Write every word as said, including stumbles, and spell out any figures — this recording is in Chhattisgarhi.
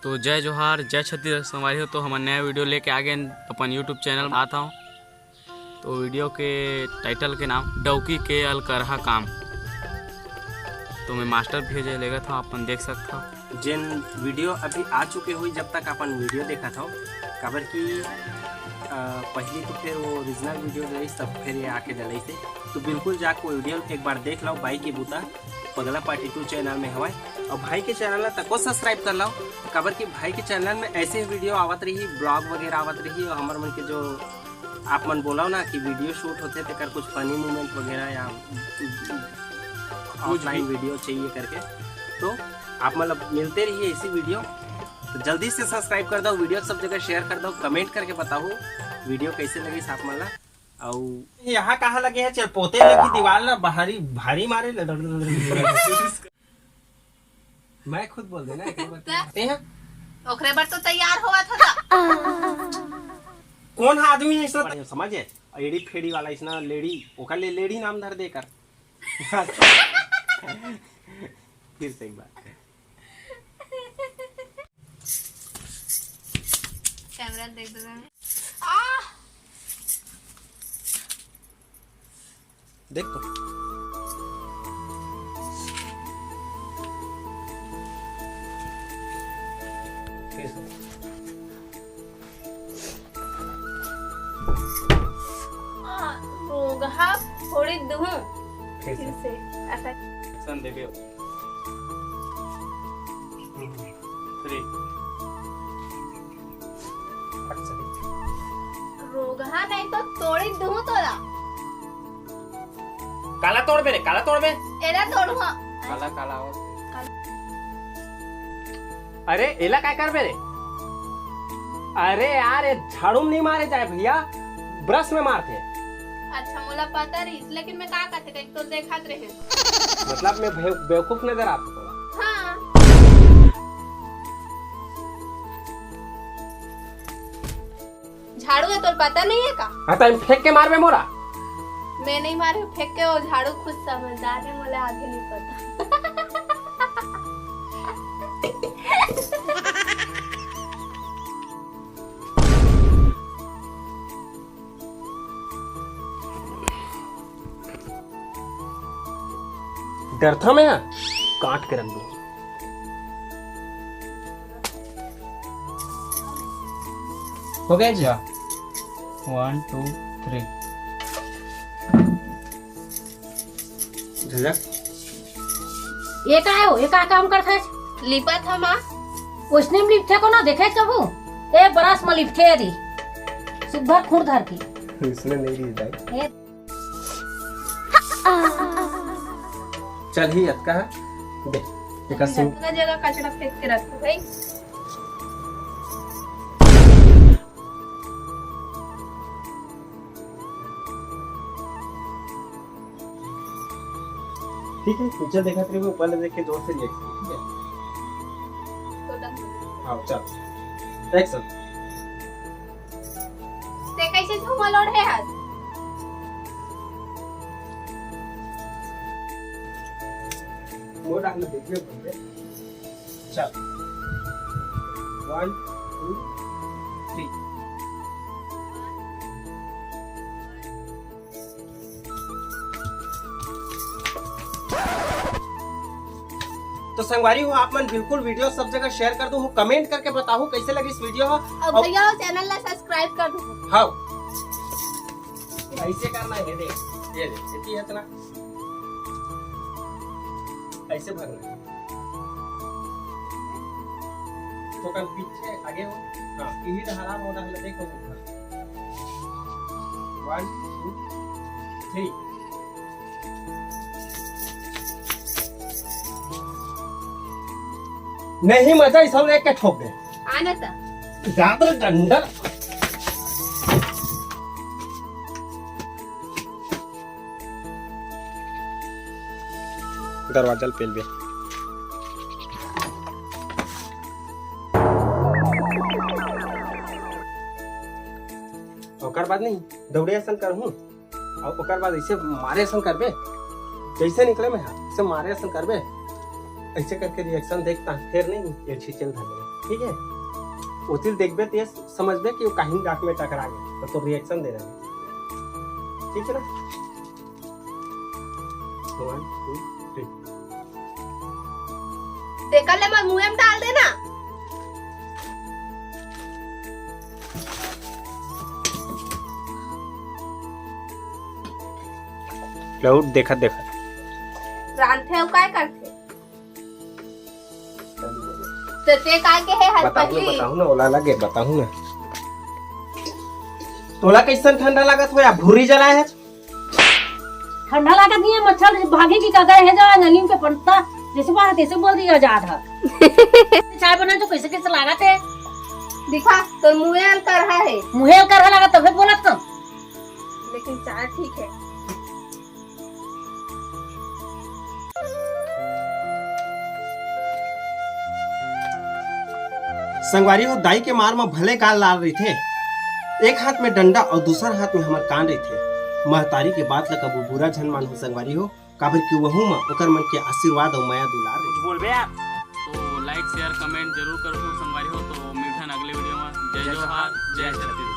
तो जय जोहार, जय छत्तीसगढ़ संगवारी हो। तो हमन नया वीडियो लेके आ गए अपन YouTube चैनल में आत हव। तो वीडियो के टाइटल के नाम डौकी के अलकरहा काम। तो मैं मास्टर भेजे लेगत हव, अपन देख सकत हव। जेन वीडियो अभी आ चुके हुई, जब तक अपन वीडियो देखत हव, काबर कि अ, पहली तो फिर वो ओरिजिनल वीडियो रहिस, तब फिर ये आके डलाइस हे। तो बिल्कुल जाके वो वीडियो एक बार देख लो, बाई के बूता पगला पार्टी टू चैनल में हवय। और भाई के चैनल ला तको सब्सक्राइब कर लो, काबर कि भाई के चैनल में ऐसे ही वीडियो आवत रही, ब्लॉग वगैरह आवत रही, और हमर मन के जो आप मन बोलो ना कि वीडियो शूट होते, तेकर कुछ फनी मोमेंट वगैरह या ऑफलाइन वीडियो चाहिए करके, तो आप मतलब मिलते रहिए ऐसी वीडियो। तो जल्दी से सब्सक्राइब कर दो, वीडियो सब जगह शेयर कर दो, कमेंट करके बताओ वीडियो कैसे लगिस आप मन ला। अउ यहाँ कहाँ लगे है चल पोते लगी दीवार ना भारी भारी मारे ल-, ल-, ल-, ल-, ल-, मैं खुद बोल देना एक बार। ते हैं? ओकरे बर तो तैयार होवत होता। कौन हा आदमी है इसना समझ है? एड़ी फेड़ी वाला इसना लेडी, ओकर ले लेडी नाम धर देकर। फिर से एक बार। कैमरा देख दो। आ देख तो। फिर से। आ, रोगहा फोड़ी दूँ। फिर से। फिर से। ऐसा। एक्शन देबे। थ्री। फट से देख। रोगहा नहीं तो तोड़ी दूँ तोला। काला तोड़बे रे, काला तोड़बे। एला तोड़ूँ। काला, काला और। काला। अरे, एला काय करबे रे? अरे यार, ये झाड़ू में नहीं मारे जाए भैया, ब्रश में मारते। अच्छा, मोला पता रही, लेकिन मैं का कहते कहीं तो देखत रहे। मतलब मैं बे-, बेवकूफ नजर आता हूँ? हाँ। झाड़ू है, तोर पता नहीं है का? हाँ, तो हम फेंक के मारबे मोला। मैं नहीं मारे, फेंक के वो झाड़ू खुद समझदार है, मोला आगे नहीं पता। डरता मैं, काट के रख दूँ। हो गया जी? या। वन, टू, थ्री। झलक। ये का है वो? ये का काम करत है? लिपत ह माँ। उसने में लिपथे को ना देखे कबू? ए, बरस में लिपथे यदि। सुग्घर खूर धर के। इसमें नहीं रही भाई। ए, चल ही अतका है। दे, एकर सिम- जगह जगह कचरा फेंक के रखो भाई। ठीक है, नीचे देखत रहिबे, ऊपर ले देख के जोर से रिएक्ट करिए, ठीक है? तो done। हाँ, चल। एक्शन। ते कैसे झूमल ओढ़े हस? मोर डाल में देखिए बोल दे। चल। वन, टू, थ्री। तो संगवारी हो, आप मन बिल्कुल वीडियो सब जगह शेयर कर दो हो, कमेंट करके बताओ कैसे लगी इस वीडियो हो। और और भैया, चैनल ला सब्सक्राइब कर दो। हाँ, ऐसे करना है, देख, ये देख, इतनी इतना ऐसे भरना है। तो कल पीछे आगे हो, हाँ, यही तो हराम होता है, देखो। वन, टू, थ्री। नहीं मजा, इस एक के ठोक दे। आना था। ज्यादा डंडा। दरवाजा ल पेलबे। ओकर बाद नहीं, दौड़े असन करहूँ, और ओकर बाद ऐसे मारे असन करबे, जैसे निकले मैं, ऐसे मारे असन करबे। ऐसे करके रिएक्शन देखता, फिर नहीं ये छिचल धर, ठीक है? ओतिल देखबे तो ये समझबे कि वो काहिन गाक में टकरा गए, तो, तो रिएक्शन देना है, ठीक है ना? One, two, three. तेकर ले मर मुंह में डाल देना। लौट देखत देखत। रांधथे अउ काय करथे? तो ते काय के हे हर बताहूँ ना, पगली? बताहूँ ना, ओला लगे, बताहूँ ना। तोला कैसन ठंडा लागत हो या भूरी जलाए है? ठंडा लागत नहीं है, मच्छर भागे की कदर है जो नलीम के पड़ता, जैसे बाहर तैसे बोल दिया जात है। चाय बना तो कैसे कैसे लागत है? दिखा, तो मुंह में करहा है। मुहे करहा लागत तबे बोलत तो। लेकिन चाय ठीक है। संगवारी हो, दाई के मार म भले गाल लाल रहिथे, एक हाथ में डंडा अउ दूसर हाथ में हमर कान रहिथे। महतारी के बात ल कबू बुरा झन मानहू संगवारी हो, काबर कि वहू म ओकर मन के आशीर्वाद अउ मया दुलार रहिथे। कुछ बोलबे आप? तो लाइक, शेयर, कमेंट जरूर करहू संगवारी हो। तो मिलथन अगले वीडियो में। जय जोहार, जय छत्तीसगढ़।